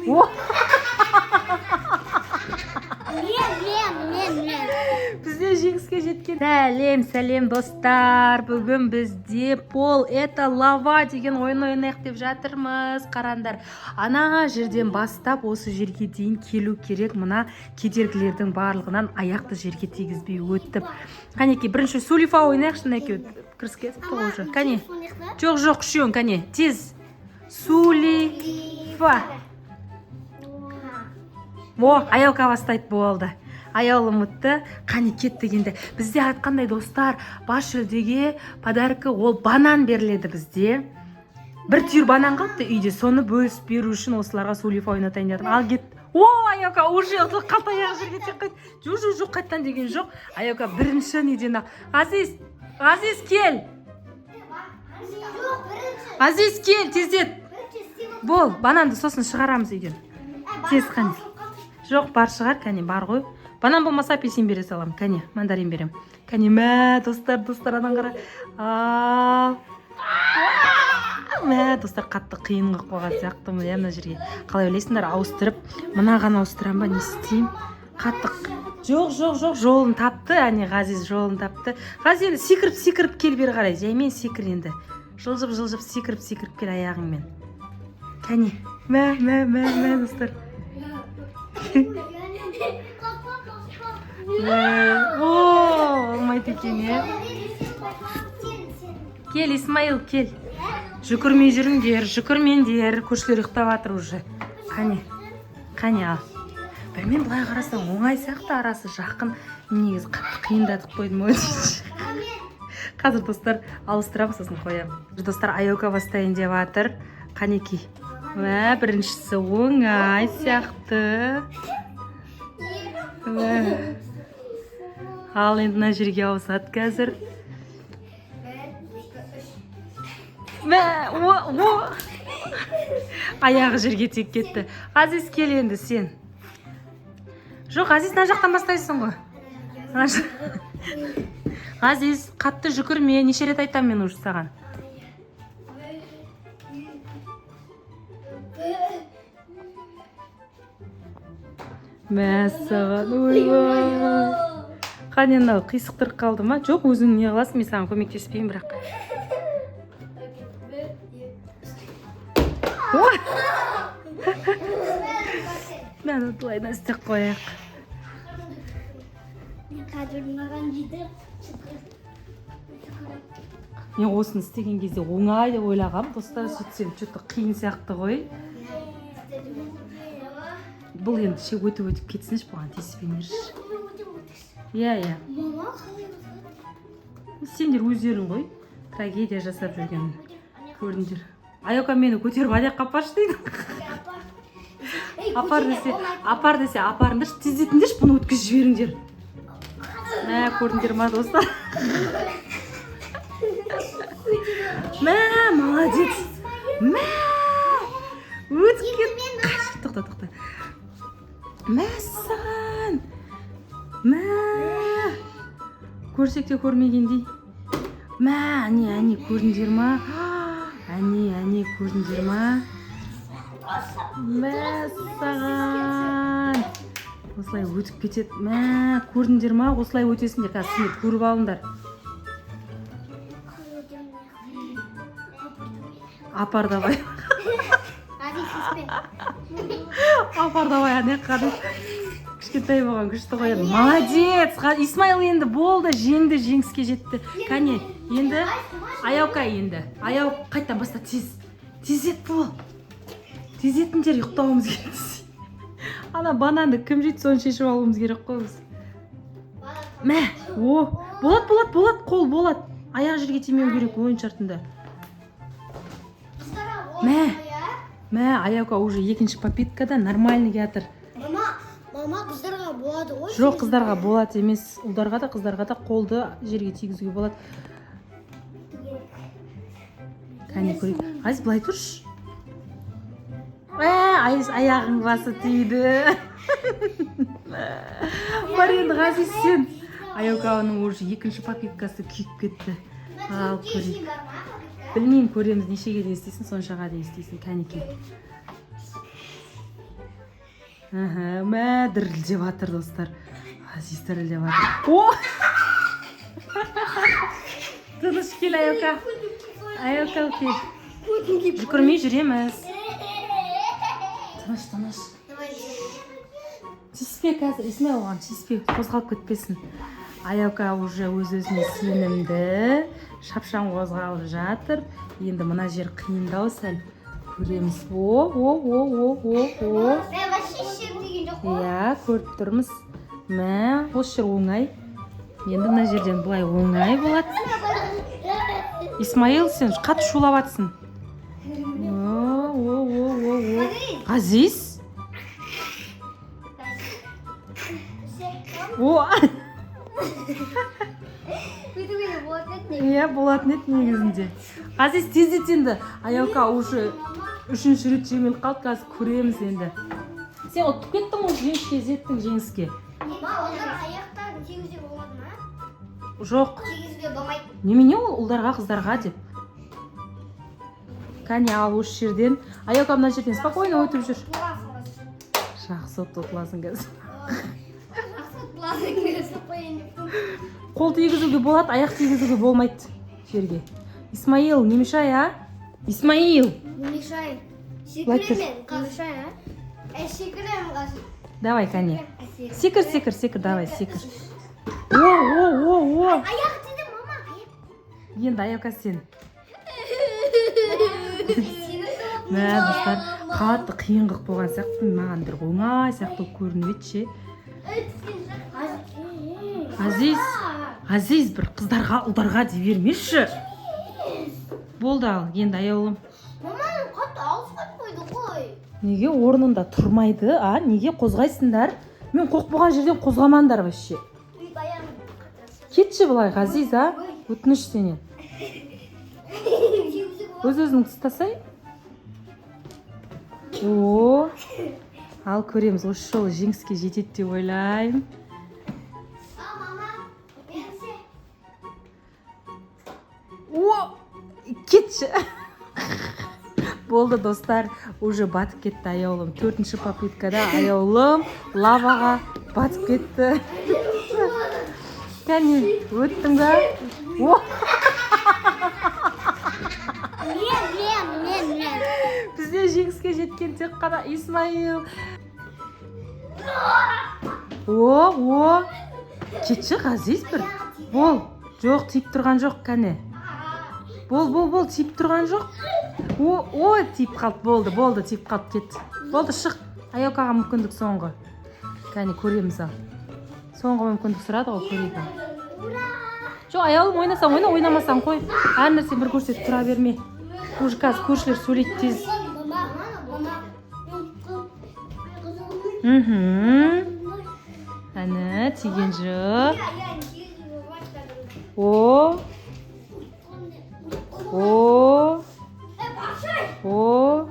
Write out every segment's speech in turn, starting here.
О. Мен, мен, мен, мен. Бізде жеңіске жеткен. Сәлем, сәлем, достар! Бүгін бізде «Пол — это лава» деген ойын ойнайық деп жатырмыз. Қараңдар, ана жерден бастап осы жерге дейін келу керек. Мына кедергілердің барлығынан аяқты жерге тигізбей өтіп. Қанекей, бірінші сулифа ойнайықшы. Мынакей, кірісіп кетіпті ғой уже. Кәне. Жоқ, жоқ, үшеуің, кәне, тез. Сулифа. О, Аялка бастайды. Болды, Аяулым ұтты. Қане, кеттік енді. Бізде айтқандай, достар, бас жүлдеге подарка, ол банан беріледі. Бізде бір түйір банан қалыпты үйде, соны бөлісіп беру үшін осыларға сулифа ойнатайын деп жатырмын. Ал, кет. О, Аяука уже қалта, аяғы жерге тиіп қойды. Жоқ, жоқ, жоқ, қайтадан деген жоқ. Аяука бірінші неден ақ. Ғазиз, Ғазиз, кел. Жоқ, бірінші. Ғазиз, кел, тездет. Бірінші сен. Бол, бананды сосын шығарамыз үйден. Тез, қане. Жоқ, бар шығар, кәне, бар ғой. Банан болмаса, апельсин бере саламын. Кәне, мандарин беремін. Кәне, мә, достар, достар, анан қара. Ал. Мә, достар, қатты қиын қылып қойған сияқтымын, иә, мына жерге. Қалай ойлайсыңдар, ауыстырып, мынаған ауыстырамын ба, не істеймін? Қатты. Жоқ, жоқ, жоқ, жолын тапты. Әне, Ғазиз жолын тапты. Ғазиз, енді секіріп, секіріп кел бері қарай. Жаймен секір енді. Жылжып, жылжып, секіріп, секіріп кел аяғыңмен. Кәне. Мә, мә, мә, мә, достар. Мә, о, болмайды екен, иә. Кел, Исмаил, кел. Жүгірмей жүріңдер, жүгірмеңдер. Көршілер ұйықтап жатыр уже. Қане, қане, ал. Білмеймін, былай қарасаң, оңай сияқты, арасы жақын. Мен негізі қатты қиындатып қойдым ғой. Қазір, достар, ауыстырамын, сосын қоямын. Достар, Аяука бастайын деп жатыр. Қанекей. Мә, біріншісі оңай сияқты. Мә. Ал енді мына жерге ауысады қазір. Мә, о, о. Аяғы жерге тиіп кетті. Ғазиз, кел енді сен. Жоқ, Ғазиз, мына жақтан бастайсың ғой. Ғазиз, қатты жүгірме, неше рет айтамын мен уже саған. Мәссаған, ойбай. Қане, мынау қисықтырып қалды ма? Жоқ, өзің не қыласың, мен саған көмектеспеймін бірақ. Ой! Мә, былайдан істеп қояйық. Мен қазір маған жетіп. Мен осыны істеген кезде оңай деп ойлағанмын, достар, сөйтсем, что-то қиын сияқты ғой. Бұл енді ше, өтіп өтіп кетсінші, бұған тиіспеңдерші. Иә. Мама қалай өтеді? Сендер өздерің ғой трагедия жасап жүрген, көрдіңдер. Аяука мені көтеріп ана жаққа апаршы дейді. Апар десе, апар десе, апарыңдаршы, тездетіңдерші, бұны өткізіп жіберіңдер. Мә, көрдіңдер ма, достар? Мә, молодец. Мә, өтіп кетті. Тоқта, тоқта. Мәссаған, мә, көрсек те көрмегендей. Мә, әне, әне, көрдіңдер ма? Әне, әне, көрдіңдер ма? Мәссаған, осылай өтіп кетеді. Мә, көрдіңдер ма? Осылай өтесіңдер қазір, сендер көріп алыңдар. Апар, давай. Ғазиз, сеспе. Апар, давай, ана жаққа. Кішкентай болған күшті ғой енді. Молодец, Исмаил енді болды, жеңді, жеңіске жетті. Кәне, енді Аяука, енді Аяу, қайтадан баста, тез, тездет, бол, тездетіңдер, ұйықтауымыз керек. Ана бананды кім жейді, соны шешіп алуымыз керек қой біз. Мә, о, болады, болады, болады, қол болады, аяқ жерге тимеу керек ойын шартында. Мә. Мә, Аяука уже екінші попыткада нормальный келатыр. Мама, мама, қыздарға болады ғой. Жоқ, қыздарға болады емес, ұлдарға да, қыздарға да қолды жерге тигізуге болады. Кәне, көрейік. Ғазиз, былай тұршы. Ә, Айыз, аяғың басы тиді. Бар енді, Ғазиз, сен. Аяуканың уже екінші попыткасы күйіп кетті. Ал, көрейік. Білмеймін, көреміз, нешеге дейін істейсің, соншаға дейін істейсің. Кәнекей. Аха, мә, дірілдеп жатыр, достар. Ғазиз дірілдеп жатыр. О! Тыныш кел, Аяука. Аяука, кел. Жүгірмей жүреміз. Тыныш, тыныш. Давай. Тиіспе қазір, Исмаил, оған тиіспе, қозғалып кетпесін. Аяука уже өз өзіне сенімді, шапшаң қозғалып жатыр. Енді мына жер қиындау сәл, көреміз. О, о, о, о, о, о! Мен вообще шешем деген жоқ қой. Иә, көріп тұрмыз. Мә, осы жер оңай. Енді мына жерден былай оңай болады. Исмаил, сен қатты шулап жатсың. О, о, о, о, о! Ғазиз! О! Бүйтуге болатын еді. Иә, болатын еді негізінде. Ғазиз, тездет енді. Аяука уже үшінші рет жеңіліп қалды, қазір көреміз енді. Сен ұтып кеттің ғой, жеңіске жеттің, жеңіске. Мама, олар аяқтарын тигізуге болады ма? Жоқ. Тигізуге болмайды. Немене ол ұлдарға, қыздарға деп? Кәне, ал осы жерден. Аяука мына жерден спокойно өтіп жүр. Ұтыласың қазір. Жақсы ұтыласың қазір. Жақсы ұтыласың қазір, қояйын деп тұрмын. Қол тигізуге болады, аяқ тигізуге болмайды жерге. Исмаил, не мешай, а? Исмаил! Не мешай. Былай тұр. Секіремін мен қазір. Мешай, а? Ә, секіремін қазір. Давай, кәне. Секір, секір, секір, давай, секір. О, о, о, о! Аяқ тиді, мама. Аяқ. Енді, Аяука, сен. Сені. Мә, достар, қатты қиын қылып қойған сияқты. Маған бір оңай сияқты болып көрініп еді ше. Ғазиз, Ғазиз, бір қыздарға, ұлдарға дей бермеші. Болды, ал енді, аяулым. Мама, қатты алыс қойып қойды ғой. Неге орнында тұрмайды, а? Неге қозғайсыңдар? Мен қорқып жерден қозғамаңдар вообще. Бүйтіп аяғын қатырасың. Кетші былай, Ғазиз, а? Өтініш сенен. Тигізуге болады. Өз өзің ұстасай. О, ал көреміз, осы жолы жеңіске жетеді деп ойлаймын. А, мама, мен ше. О, кетші! Болды, достар, уже батып кетті аяулым. Төртінші попыткада аяулым лаваға батып кетті. Кәне, өттің ба? О! Мен, мен, мен, мен. Бізде жеңіске жеткен тек қана Исмаил. О, о! Кетші, Ғазиз, бір бол. Жоқ, тиіп тұрған жоқ. Кәне, бол, бол, бол, тиіп тұрған жоқ. О, о, тиіп қалды. Болды, болды, тиіп қалды, кет. Болды, шық. Аяукаға мүмкіндік соңғы. Кәне, көреміз. Ал соңғы мүмкіндік сұрады ғой, көрейік. Ал жоқ, аяулым, ойнасаң ойна, ойнамасаң қой. Әр нәрсе бір көрсетіп тұра берме. Уже қазір көршілер сөйлейді тез. Мама, мама. Әні, тиген жоқ. О, о, о, о,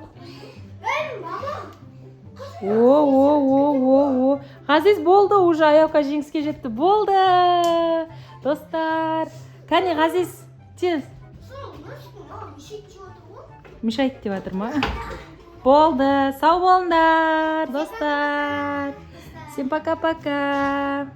о, о, о, о! Ғазиз, болды уже, Аяука жеңіске жетті. Болды, достар. Кәне, Ғазиз, тез. Мешает деп жатыр ма? Болды, сау болыңдар, достар. Всем пока пока.